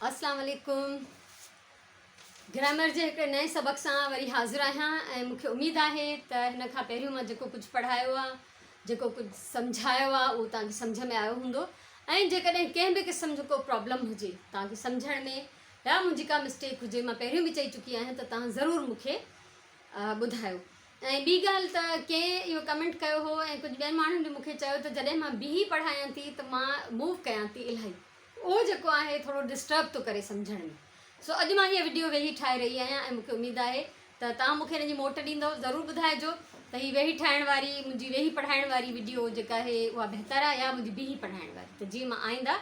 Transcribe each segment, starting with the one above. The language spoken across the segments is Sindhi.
اسلام عليڪم گرامر جي هڪڙي نئين سبق سان وري حاضر آهيان ۽ مون کي اميد آهي ته هن کان پهريون مان جيڪو ڪجهه پڙهايو آهي جيڪو ڪجهه سمجهايو آهي اهو توهان کي سمجهه ۾ آيو هوندو ۽ جيڪڏهن ڪنهن به قسم جو ڪو پرابلم هجي توهان کي سمجهڻ ۾ يا منهنجي ڪا مسٽيڪ هجي مان پهريون به چئي چڪي آهيان ته توهان ضرور مون کي ٻڌايو ۽ ٻي ڳالهه ته ڪنهن اهو ڪمينٽ ڪيو هو ۽ ڪجهه ٻين ماڻهن به مون کي چيو ته جڏهن مان بيهي پڙهايان ٿي ته مان موو ڪيان ٿي الاهي اهو جيڪو آهي ٿورو ڊسٽرب ٿو ڪري سمجهڻ ۾ سو اڄ مان هيء وڊيو ويهي ٺاهي رهي آهيان ۽ مون کي اميد آهي ته توهان مون کي ان جي موٽ ڏيندؤ ضرور ٻڌائجو ته هي ويهي ٺاهڻ واري منهنجي ويهي پڙهائڻ واري وڊيو جيڪا آهي اها بهتر آهي يا منهنجي بيهي پڙهائڻ واري ته جيئن مان آئنده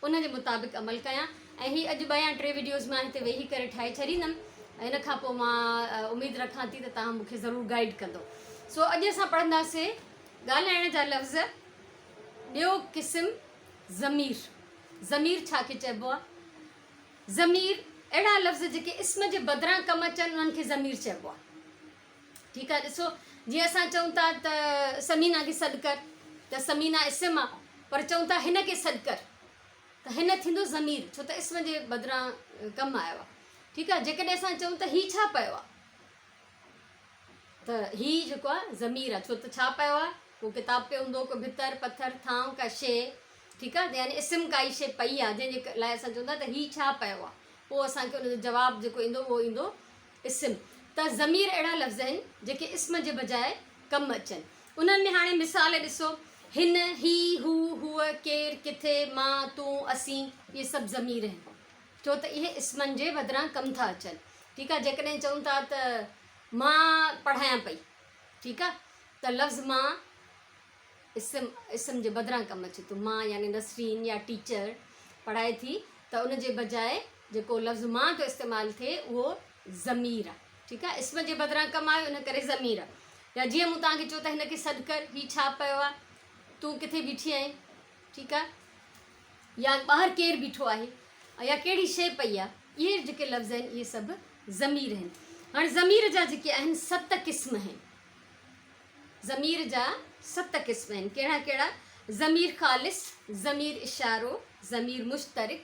ان جي مطابق عمل ڪيان ۽ هي اڄ ٻه يا ٽي وڊيوز مان هتي ويهي ڪري ٺاهي ڇڏيندم ۽ ان کان پوء مان اميد رکان ٿي ته توهان مون کي ضرور گائيڊ ڪندو سو اڄ اسان پڙهنداسي ڳالهائڻ جا لفظ ٻيو قسم ضمير، ضمير ڇا کي چئبو آهي؟ ضمير، اهڙا لفظ جيڪي اسم جي بدران ڪم اچن انهن کي ضمير چئبو آهي. ٺيڪ آهي ڏسو جيئن اسان چئون ٿا ته ثمينه کي سڏ ڪر ته ثمينه اسم آهي پر چئون ٿا هن کي سڏ ڪر ته هن ٿيندو ضمير ڇو ته اسم جي بدران ڪم آيو آهي. ٺيڪ آهي جيڪڏهن اسان چئون ته هي ڇا پيو آهي؟ ته هي جيڪو آهي ضمير آهي ڇو ته ڇا پيو آهي ڪو ڪتاب پيو هوندو ڪو ڀتر پٿر ٿانء ڪا شيء ٺيڪ آهي يعني اسم ڪائي شيء پئي آهي جنهن جي لاء اسان چون ٿا ته هي ڇا پيو آهي پوء اسان کي ان جو جواب جيڪو ايندو اهو ايندو اسم ته ضمير اهڙا لفظ آهن جيڪي اسم جي بجاء ڪم اچن انهن ۾ هاڻي مثال ڏسو هن هي هو هوء ڪير ڪٿي مان تون اسين اهي سڀ ضمير آهن ڇو ته اهي اسمن جي بدران ڪم ٿا اچن ٺيڪ آهي جيڪڏهن چئون ٿا ته مان پڙهايان پئي ٺيڪ آهي ته لفظ مان اسم اسم جي بدران ڪم اچي ٿو مان يعني نسرين يا ٽيچر پڙهائي ٿي ته ان جي بجاء جيڪو لفظ مان ٿو استعمال ٿئي اهو ضمير آهي ٺيڪ آهي اسم جي بدران ڪم آيو ان ڪري ضمير آهي يا جيئن مون توهان کي چيو ته هن کي سڏ ڪر هي ڇا پيو آهي تون ڪٿي بيٺي آهين ٺيڪ آهي يا ٻاهر ڪير بيٺو آهي يا ڪهڙي شيء پئي آهي، اهي جيڪي لفظ آهن اهي سڀ ضمير آهن. هاڻي ضمير جا جيڪي آهن ست قسم آهن. ضمير جا ست قسم آهن، ڪهڙا ڪهڙا؟ ضمير خالص، ضمير اشارو، ضمير مشترڪ،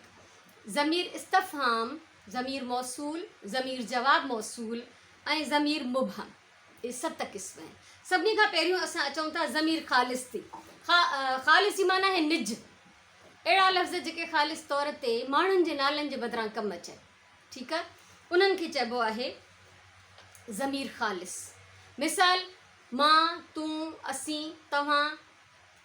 ضمير استفهام، ضمير موصول، ضمير جواب موصول ۽ ضمير مبهم. اهي ست قسم آهن. سڀني کان پهريون اسان اچون ٿا ضمير خالص تي. خالص جي معنيٰ آهي نج. اهڙا لفظ جيڪي خالص طور تي ماڻهن جي نالن جي بدران ڪم اچن. ٺيڪ آهي. انهن کي چئبو آهي ضمير خالص. مثال، مان، تون، اسين، توهان،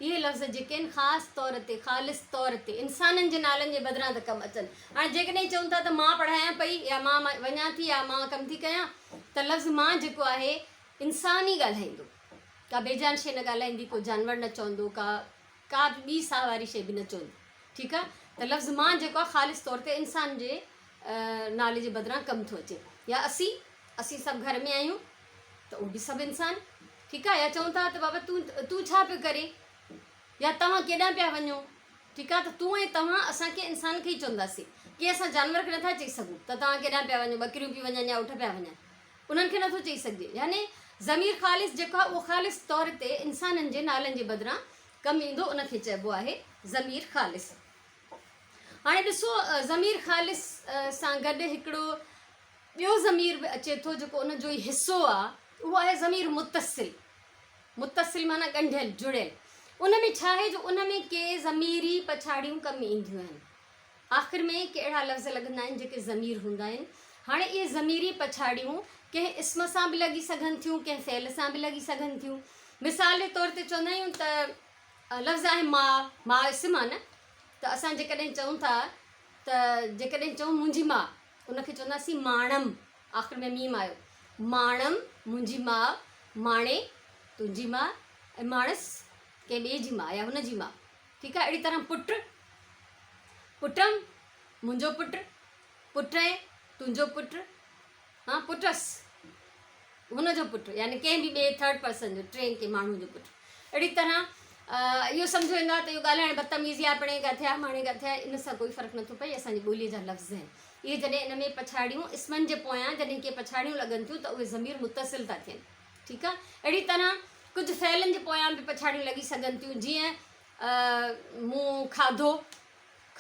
اهي لفظ جيڪي آهن خاص طور تي، خالص طور تي، انسانن جي نالن جي بدران ته ڪم اچن. هاڻي جيڪڏهن چئون ٿا ته مان پڙهايان پئي يا مان وڃان ٿي يا مان ڪم ٿي ڪيان ته لفظ مان جيڪو آهي انسان ئي ڳالهائيندو. ڪا بيجان شيء نه ڳالهائيندي، ڪو جانور نه چوندو، ڪا ڪا به ٻي ساهه واري شيء به نه چوندي. ٺيڪ آهي ته لفظ مان جيڪو آهي خالص طور تي انسان جي نالي جي بدران ڪم ٿو اچي. يا اسين، اسين سڀ گهر ۾ آهيون ته اهو به سڀ انسان. ٺيڪ آ يا چئون ٿا ته بابا تون تون ڇا پيو ڪرين يا توهان ڪيڏانهن پيا وڃو ٺيڪ آ ته تون ۽ توهان اسان ڪنهن انسان کي ئي چونداسين ڪي اسان جانور کي نٿا چئي سگهون ته توهان ڪيڏانهن پيا وڃو ٻڪريون پيون وڃن يا اٺ پيا وڃن انهن کي نٿو چئي سگهجي يعني ضمير خالص جيڪو آ اهو خالص طور تي انسانن جي نالن جي بدران ڪم ايندو ان کي چئبو آهي ضمير خالص هاڻي ڏسو ضمير خالص سان گڏ هڪڙو ٻيو ضمير به اچي ٿو جيڪو ان جو ئي حصو آ اهو آهي ضمير متصل. متصل معنيٰ ڳنڍيل، جڙيل. ان ۾ ڇا آهي جو ان ۾ ڪي ضميري پڇاڙيون ڪم اينديون آهن. آخر ۾ ڪي اهڙا لفظ لڳندا آهن جيڪي ضمير هوندا آهن. هاڻي اهي ضميري پڇاڙيون ڪنهن اسم سان به لڳي سگهن ٿيون، ڪنهن فعل سان به لڳي سگهن ٿيون. مثال جي طور تي چوندا آهيون ته لفظ آهي ماء، ماء اسم آهي نه ته اسان جيڪڏهن چئون ٿا ته جيڪڏهن چئون منهنجي ماء ان کي چونداسين ماڻم، آخر ۾ ميم آيو، ماڻم منهنجي ماء، ماڻي تنهنجي ماء ۽ ماڻس ڪنهن ٻئي جي ماء يا هن جي ماء. ٺيڪ آهي اهڙي طرح پٽ، پٽم منهنجو پٽ، پٽئين تنهنجو پٽ، ها پٽس هن جو پٽ يعني ڪنهن به ٻئي ٿرڊ پرسن جو ٽئين ڪنهن ماڻهو جو پٽ. اهڙي طرح اهو سمجهيو ويندو آهي ته اهو ڳالهائڻ بدتميزي آهي پڻهين ڪٿي آهي ماڻهين ڪٿي آهي ان سان ڪوئي فرق نٿو پئي اسان جي ٻوليء جا لفظ آهن اهي جڏهن ان ۾ پڇاڙيون اسمن جي پويان جڏهن ڪي پڇاڙيون لڳن ٿيون ته اهي ضمير متصل ٿا ٿين ٺيڪ آهي اهڙي طرح ڪجهه فعلن جي پويان به پڇاڙيون لڳي سگهن ٿيون جيئن مون کاڌو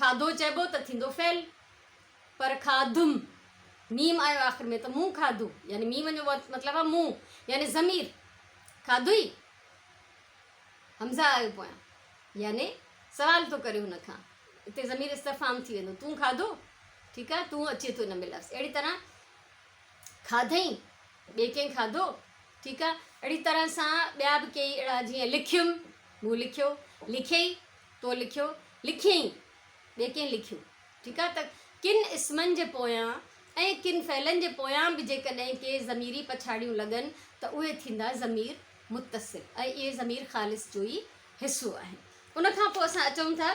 کاڌو چئبو ته ٿيندو فعل. پر کاڌم، ميم آيو آخر ۾ ته مون کاڌو، يعني ميم جو مطلب آهي مون، يعني ضمير، کاڌوئي، همزه آيو پويان، يعني سوال ٿو ڪري هن کان، اتي ضمير استفهام ٿي ويندو، تون کاڌو، ٺيڪ آهي، تون اچي ٿو ان ۾ لفظ، اهڙي طرح کاڌئين، ٻئي ڪنهن کاڌو، ٺيڪ آهي، اهڙي طرح سان ٻيا به ڪيئي اهڙا جيئن لکيم، مون لکيو، لکيئي، تو لکيو، لکيئين، ٻئي ڪنهن لکيو. ٺيڪ آ ته ڪن اسمن جي پويان ۽ ڪن فعلن جي پويان به جيڪڏهن ڪي ضميري پڇاڙيون لڳن ته اهي ٿيندا ضمير متصل ۽ اهي ضمير خالص جو ئي حصو آهن. ان کان پوء اسان اچون ٿا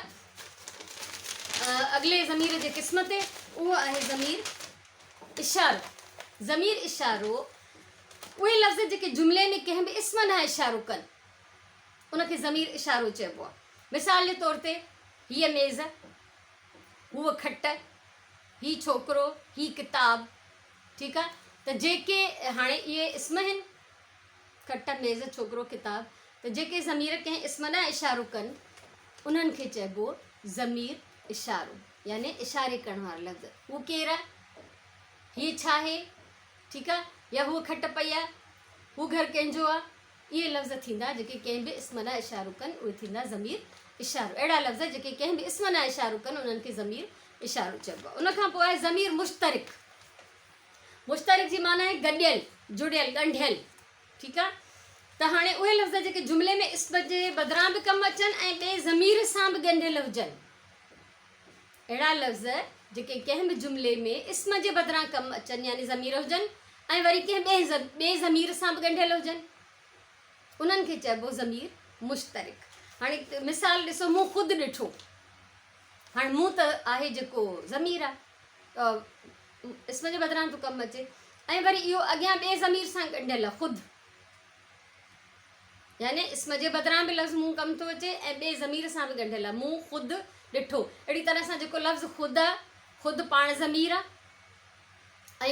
اڳلي ضمير جي قسم تي اهو آهي ضمير اشارو. ضمير اشارو اهي لفظ جيڪي جملي ۾ ڪنهن به اسم ڏانهن اشارو ڪن ان کي ضمير اشارو چئبو آهي. مثال جي طور تي هيء ميز، هوء کٽ، هي ڇوڪرو، هي ڪتاب، ٺيڪ آ ته جيڪي هاڻي اهي اسم آهن، کٽ، ميز، ڇوڪرو، ڪتاب، ته جيڪي ضمير ڪنهن اسم ڏانهن اشارو ڪن انهن کي چئبو ضمير اشارو يعني اشاري ڪرڻ وارا لفظ. هو ڪير آ؟ هيء ڇا آهي؟ ٺيڪ آ يا هوء کٽ پئي آ؟ هو گهر ڪنهن جو آ؟ اهي لفظ ٿيندا جيڪي ڪنهن به اسم ڏانهن اشارو ڪن اهي ٿيندا ضمير اشارو. اهڙا لفظ جيڪي ڪنهن به اسم ڏانهن اشارو ڪن انهن کي ضمير اشارو چئبو آهي. ان کان پوء آهي ضمير مشترڪ. مشترڪ جي معنيٰ آهي گڏيل، جڙيل، ڳنڍيل. ٺيڪ آهي ته هاڻي اهي لفظ جيڪي جملي ۾ اسم جي بدران به ڪم اچن ۽ ٻئي ضمير سان به ڳنڍيل هجن. اهڙا لفظ جيڪي ڪنهن به جملي ۾ اسم جي بدران ڪم اچن يعني ضمير هجن ۽ وري ڪنهن ٻئي ضمير سان به ڳنڍيل هجن انهن کي چئبو ضمير مشترڪ. هاڻي مثال ڏسو مون خود ڏٺو. هاڻي مون ته آهي جيڪو ضمير آهي اسم جي بدران ٿو ڪم اچي ۽ وري اهو اڳيان ٻئي ضمير سان ڳنڍيل آهي خود. يعني اسم جي بدران به لفظ مون ڪم ٿو اچي ۽ ٻئي ضمير سان به ڳنڍيل آهي، مون خود ڏٺو. اهڙي طرح سان جيڪو لفظ خود آهي، خود پاڻ ضمير آهي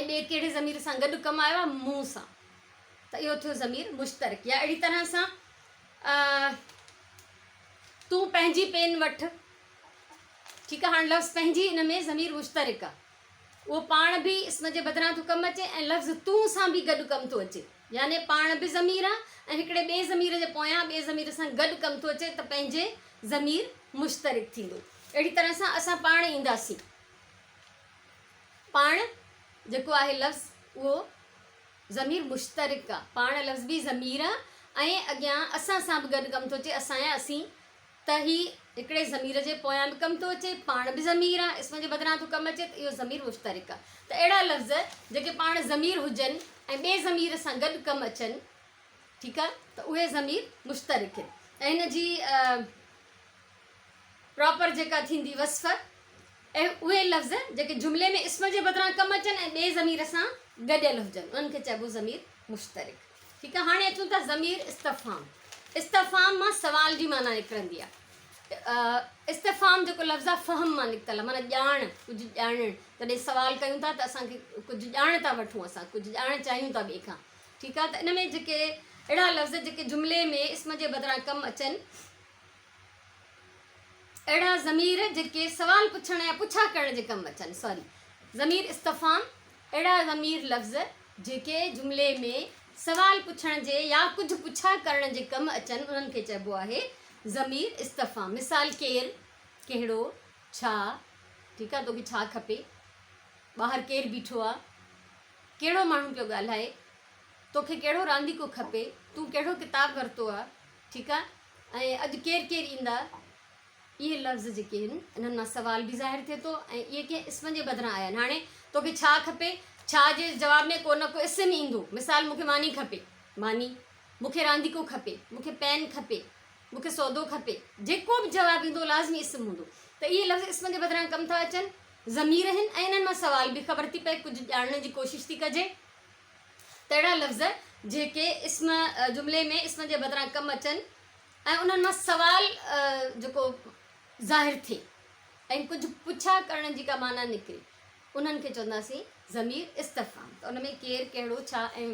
۽ ٻئي ڪهڙي ضمير سان گڏ ڪم آيو آهي، مون سان. ته اهو ٿيو ضمير مشترڪ. يا اهڙي طرح سان تون پنهنجي پين وٺ. ٺيڪ آهي، هاڻ لفظ پنهنجي ان ۾ ضمير مشترڪ آهي. اهو پاڻ به اسم جي بدران ٿو ڪم اچي ۽ لفظ تون سان به گڏ ڪم ٿو اچي. يعني پاڻ به ضمير آ ۽ هڪڙي ٻئي ضمير جي پويان ٻئي ضمير سان گڏ ڪم ٿو اچي ته پنهنجي ضمير مشترڪ ٿيندو. اهڙي طرح سان اسان پاڻ اينداسين. پاڻ جيڪو آهي لفظ اهو ضمير مشترڪ آ. پاڻ لفظ به ضمير آ ۽ اڳيان اسان سان به گڏ ڪم ٿو اچي اسان يا اسين ته هي هڪڙي ضمير جي پويان به ڪم ٿو اچي، پاڻ به ضمير آ، اسم جي بدران ٿو ڪم اچي ته اهو ضمير مشترڪ آ. ته اهڙا لفظ جيڪي پاڻ ضمير هجن ۽ ٻئي ضمير سان گڏ ڪم اچن، ٺيڪ آ، ته اهي ضمير مشترڪ آهن ۽ هن جي پراپر جيڪا ٿيندي وصف ۽ اهي لفظ جيڪي جملي ۾ اسم جي بدران ڪم اچن ۽ ٻئي ضمير سان گڏيل هجن انهن کي چئبو ضمير مشترڪ. ٺيڪ آ هاڻي اچون ٿا ضمير استفهام. استفهام مان سوال جي معنيٰ نڪرندي آ. استفهام جيڪو لفظ آ فهم مان نڪتل آ معنيٰ ڄاڻ، ڪجهه ڄاڻڻ. جڏهن سوال ڪيون ٿا ته اسان کي ڪجهه ڄاڻ ٿا وٺون اسان ڪجهه ڄاڻ چاهيون ٿا ٻئي کان. ٺيڪ آ ته ان ۾ جيڪي اهڙا لفظ جيڪي جملي ۾ اسم جي بدران ڪم اچن اهڙا ضمير جيڪي سوال پڇڻ يا پڇا ڪرڻ جي ڪم اچن، سوري ضمير استفهام، اهڙا ضمير لفظ جيڪي جملي ۾ سوال پڇڻ جي يا ڪجهه پڇا ڪرڻ جي ڪم اچن انهن کي چئبو آهي ضمير استفهام. مثال ڪير، ڪهڙو، ڇا، ٺيڪ آ توکي ڇا کپي، ٻاهر ڪير بيٺو آ، ڪهڙو ماڻهو پيو ڳالهائي، توکي ڪهڙو رانديڪو کپي، تون ڪهڙو ڪتاب ورتو آ، ٺيڪ آ ۽ اڄ ڪير ڪير ايندا؟ اهي لفظ جيڪي آهن انهن مان سوال به ظاهر ٿئي ٿو ۽ اهي ڪنهن اسم جي بدران آيا آهن. هاڻي توکي ڇا کپي؟ ڇا جي جواب ۾ ڪو نه ڪو اسم ايندو. مثال مون کي ماني کپي، ماني، مون کي رانديڪو کپي، مون کي پين کپي، مون کي سودو کپي. جيڪو به جواب ايندو لازمي اسم هوندو. ته اهي لفظ اسم جي بدران ڪم ٿا اچن، ضمير آهن ۽ انهن مان سوال به خبر ٿي پئي، ڪجهه ڄاڻڻ جي ڪوشش ٿي ڪجي. ته اهڙا لفظ جيڪي اسم جملي ۾ اسم جي بدران ڪم اچن ۽ انهن مان سوال جيڪو ظاهر ٿئي ۽ ڪجهه پڇا ڪرڻ جي ڪا معنيٰ نڪري انهن کي چونداسين ضمير استفهام ته ان ۾ ڪير، ڪهڙو، ڇا ۽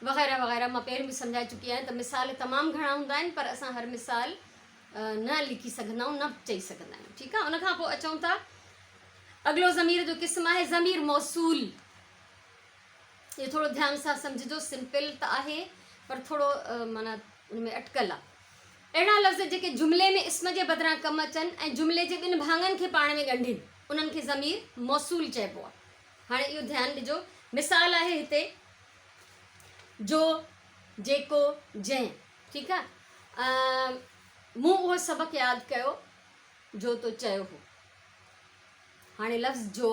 وغيره وغيره مان پهريون به سمجهائي چڪي آهيان ته مثال تمام گهڻا هوندا آهن پر اسان هر مثال نه لکي سگهندا آهيون نه چئي سگهندا آهيون ٺيڪ آهي ان کان پوء اچون ٿا اڳلو ضمير جو قسم آهي ضمير موصول. اهو ٿورو ڌيان سان سمجهجو، سمپل ته آهي پر ٿورو معنيٰ ان ۾ اٽڪل آ. اهڙا لفظ جيڪي جملي ۾ اسم جي بدران ڪم اچن ۽ جملي جي ٻن ڀاڱن کي پاڻ ۾ ڳنڍين، انهن کي ضمير موصول چئبو آ. هاڻي اهو ڌيان ڏجو، مثال آهي هتي جو، جيڪو، جنهن. ٺيڪ آ. مون اهو سبق ياد ڪيو جو تو چيو هو. هاڻي لفظ جو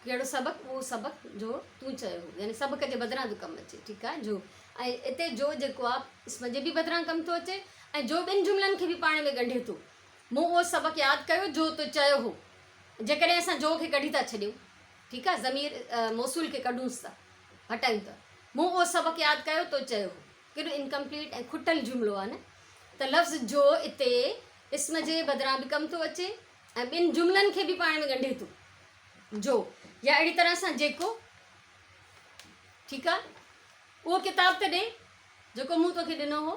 ڪهڙو سبق؟ اهو سبق جو تون چيو هو، يعني سبق جي بدران ٿو ڪم اچي، ٺيڪ آهي. جو ۽ اتي جو جيڪو آهي اسم جي به بدران ڪم ٿو اچي ۽ جو ٻن جملن کي به پاڻ ۾ ڳنڍي ٿو. مون اهو سبق ياد ڪيو جو تو چيو هو. جيڪڏهن اسان جو کي ڪڍي ٿا ڇڏيون، ٺيڪ آهي، ضمير موصول کي ڪڍونس ٿا، هٽايون ٿا، مون اهو سبق ياد ڪيو تو چيو هو، ڪيڏو انڪمپليٽ ۽ کٽل جملو آهي نه. ته لفظ جو اتي اسم جي بدران به ڪم ٿو اچي ۽ ٻن جملن کي به پاڻ ۾ ڳنڍي ٿو. جو يا اهڙي طرح سان جيڪو، ٺيڪ آ، اهو ڪتاب ته ڏي جيڪو مون توکي ڏنو هو.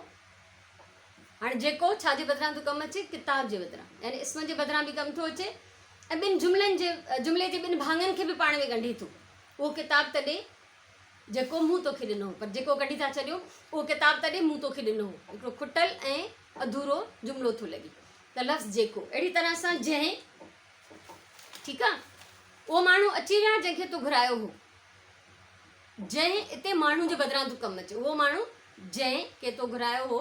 هاڻي جيڪو ڇا جي بدران ٿو ڪم اچي؟ ڪتاب جي بدران، يعني اسم جي بدران به ڪم ٿو اچي ۽ ٻن جملن جي جملي جي ٻن ڀاڱن کي به پاڻ ۾ ڳنڍي ٿو. اهو ڪتاب ته ڏي جيڪو مون توکي ڏنو هو، پر جيڪو ڪڍي ٿا ڇڏيو، اهو ڪتاب ته ڏي مون توکي ڏنو هو، هڪڙو کٽل ۽ اڌورو جملو ٿو لڳي. ته لفظ جيڪو اهڙي طرح سان جنهن، ٺيڪ آ، اهو ماڻهو اچي ويا جنهن کي تو گهرايو هو. جنهن اتي ماڻهو جي بدران ٿو ڪم اچي. اهو ماڻهو جنهن کي تو گهرايو هو،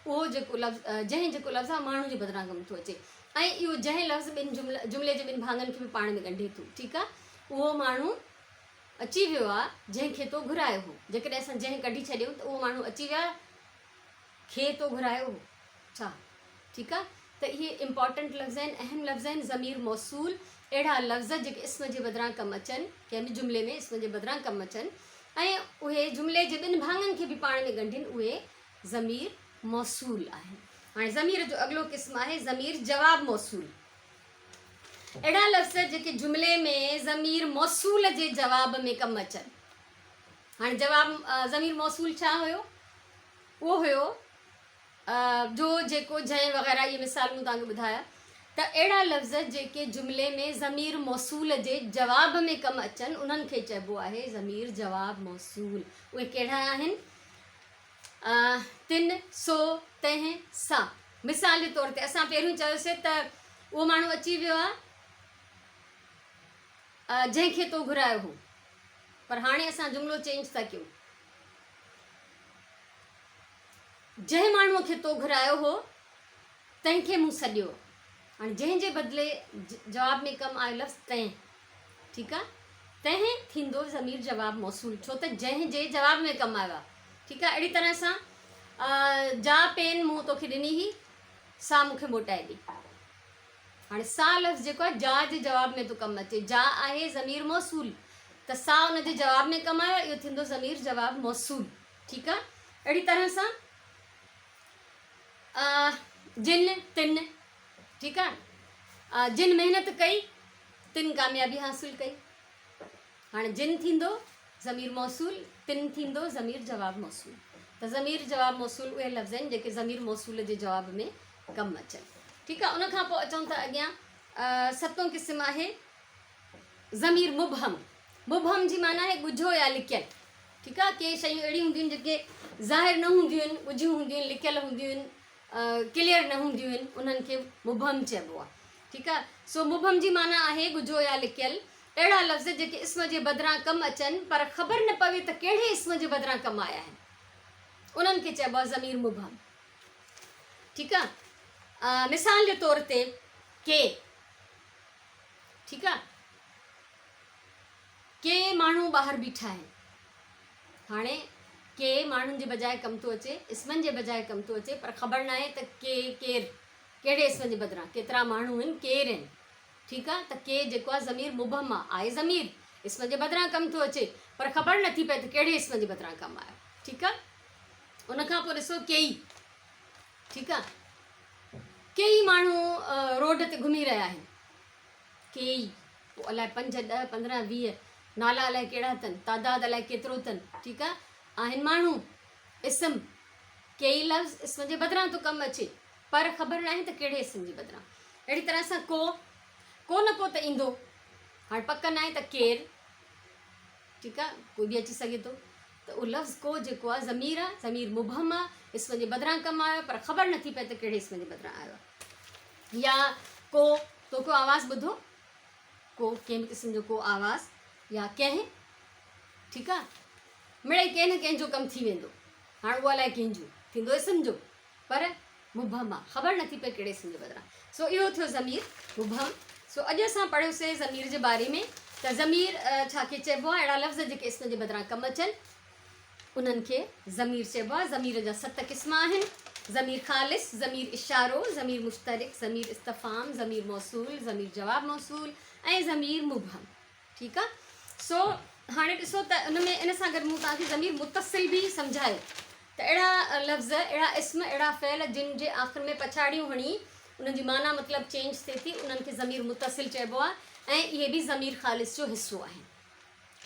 اهو جيڪو لفظ جنهن جيڪو لفظ آ ماڻهو جي بدران ڪم ٿو اچي ۽ اهو جنهن لفظ ٻن جمل جملي جي ٻن ڀاڱن کي به پاڻ ۾ ڳنڍي ٿو. ٺيڪ آ، اهو ماڻهو اچي ويو آ جنهن کي تو گهرايو هو. جيڪڏهن اسان جنهن ڪڍي ڇڏيون ته اهو ماڻهو اچي ويا کي تو گهرايو هو ڇا؟ ٺيڪ آ، ته اهي امپارٽنٽ لفظ آهن، اهم لفظ آهن. ضمير موصول اهڙا لفظ جيڪي اسم جي بدران ڪم اچن، ڪنهن به جملي ۾ اسم جي بدران ڪم اچن ۽ اهي جملي جي ٻن ڀاڱن کي به پاڻ ۾ ڳنڍين، اهي ضمير موصول آهن. هاڻي ضمير جو اڳلو قسم آهي ضمير جواب موصول. اهڙا لفظ جيڪي جملي ۾ ضمير موصول جي جواب ۾ ڪم اچن. هاڻي جواب ضمير موصول ڇا هيو؟ اهو هيو جو، جيڪو، جنهن وغيره اهي مثال مون توهان کي ٻڌايا ته اهڙا لفظ جيڪي جملي ۾ ضمير موصول جي جواب ۾ ڪم اچن انهن کي چئبو آهي ضمير جواب موصول. اهي ڪهڙا آهن؟ تن، سو، تنهن، سا. مثال جي طور تي اسان پهريون چيوسي ته اهو ماڻهو اچي ويو آهي جنهن کي تو گهرايو هو، پر هاڻي اسان جملو چينج ٿا ڪيون. جنهن ماڻهوء کي تو گهرايو هو، تنهن کي مون سڏيو. هاڻي جنهن جي بدلي جواب ۾ ڪم آيو لفظ تنهن. ٺيڪ آ؟ تنهن ٿيندو ضمير جواب موصول، ڇو ته جنهن جي جواب ۾ ڪم آيو آ. ٺيڪ آ؟ اهڙي طرح سان جا پين مون توکي ڏني هئي، سا مون کي موٽائي ڏي. هاڻي سا لفظ جيڪو آهي جا جي جواب ۾ ٿو ڪم اچي. جا آهي ضمير موصول ته سا ان جي جواب ۾ ڪم آيو، اهو ٿيندو ضمير جواب موصول. ٺيڪ آ؟ اهڙي طرح سان جن، تن، ٺيڪ آ؟ جن محنت ڪئي تن ڪاميابي حاصل ڪئي. هاڻي جن ٿيندو ضمير موصول، تن ٿيندو ضمير جواب موصول. ته ضمير جواب موصول اهي لفظ آهن جيڪي ضمير موصول جي جواب ۾ ڪم اچن. ٺيڪ آ؟ ان کان پوء اچون ٿا اڳيان ستون قسم آهي ضمير مبهم. مبهم جي معنيٰ آهي ڳجهو يا لڪيل. ٺيڪ آ؟ ڪي شيون اهڙيون هونديون آهن جيڪي ظاهر نه هونديون آهن، ڳجهيون هونديون آهن، لڪيل هونديون آهن، ڪليئر نه هونديون آهن، انهن کي مبهم چئبو آ. ٺيڪ آ؟ سو مبهم جي معنيٰ آهي ڳجهو يا لڪيل. اهڙا لفظ جيڪي اسم جي بدران ڪم اچن پر خبر نه پوي ته ڪهڙي اسم جي بدران ڪم آيا آهن، انهن کي چئبو آهي ضمير مبهم. ٺيڪ آ؟ مثال جي طور تي ڪي، ٺيڪ آ، ڪي ماڻهو ٻاهر بيٺا آهن. هاڻي ڪي ماڻهن جي بجاء ڪم ٿو اچي، اسمن جي بجاء ڪم ٿو اچي، پر خبر ناهي ته ڪي ڪير، ڪهڙي اسم جي بدران، ڪيترا ماڻهو آهن، ڪير آهن. ٺيڪ آ، ته ڪي جيڪو آ ضمير مبهم آ، آهي ضمير، اسم جي بدران ڪم ٿو اچي، پر خبر نٿي پئي ته ڪهڙي اسم جي بدران ڪم آيو. ٺيڪ آ، ان کان پوء ڏسو ڪيئي، ٺيڪ آ، ڪيئي ماڻهو روڊ تي گهمي رهيا آهن. ڪيئي، پوء الائي پنج، ڏهه، 15، 20، نالا الائي ڪهڙا اٿن، تعداد الائي ڪيترو اٿن، ٺيڪ آ، آهن ماڻهو، اسم، ڪيئي لفظ اسم جي بدران ٿو ڪم اچي، پر خبر ناهي ته ڪهڙي اسم جي بدران. اهڙي طرح سان ڪو، ڪو نه ڪو ته ايندو. هاڻ پڪ ناهي ته ڪير، ٺيڪ آ، ڪوئي به اچي سگهي ٿو. ته اهو لفظ ڪو جيڪو آ ضمير آ، ضمير مبهم آ، اسم جي بدران ڪم آيو آ پر خبر نٿي پئي ته ڪهڙي اسم جي بدران آيو آ. يا ڪو، تو ڪو آواز ٻڌو؟ ڪو، ڪنهن به قسم جو ڪو آواز يا ڪنهن، ٺيڪ آ، مڙئي ڪنهن نه ڪنهن جو ڪم ٿي ويندو. هاڻ اهو الائي ڪنهن جو ٿيندو اسم جو پر مبهم آ، خبر نٿي پئي ڪهڙي اسم جي بدران. سو اهو ٿيو ضمير مبهم. سو اڄ اسان پڙهيوسي ضمير جي باري ۾ ته ضمير ڇا کي چئبو آ، اهڙا لفظ جيڪي اسم جي بدران ڪم اچن انهن کي ضمير چئبو آ. ضمير جا ست قسم آهن، ضمير خالص، ضمير اشارو، ضمير مشترڪ، ضمير استفهام، ضمير موصول، ضمير جواب موصول ۽ ضمير مبهم. ٺيڪ آ. سو هاڻي ڏسو ته ان ۾ ان سان گڏ مون توهان کي ضمير متصل به سمجهايو ته اهڙا لفظ، اهڙا اسم، اهڙا فعل جن جي آخر ۾ پڇاڙيون هڻي انهن جي معنيٰ مطلب چينج ٿئي ٿي انهن کي ضمير متصل چئبو آ ۽ اهي به ضمير خالص جو حصو آهن.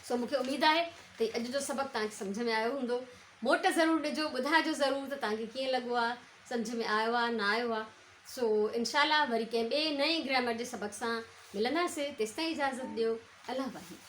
سو مون کي اميد آهي ته هي اڄ جو سبق توهان کي سمجهه ۾ آيو هوندو. موٽ ضرور ڏجو، ٻڌائجو ضرور ته توهان کي ڪيئن لڳو آ، سمجهه ۾ آيو آ نه آيو آ. سو انشاء الله وري ڪنهن ٻئي نئين گرامر جي سبق سان ملنداسين تيستائين اجازت ڏيو الله واهي.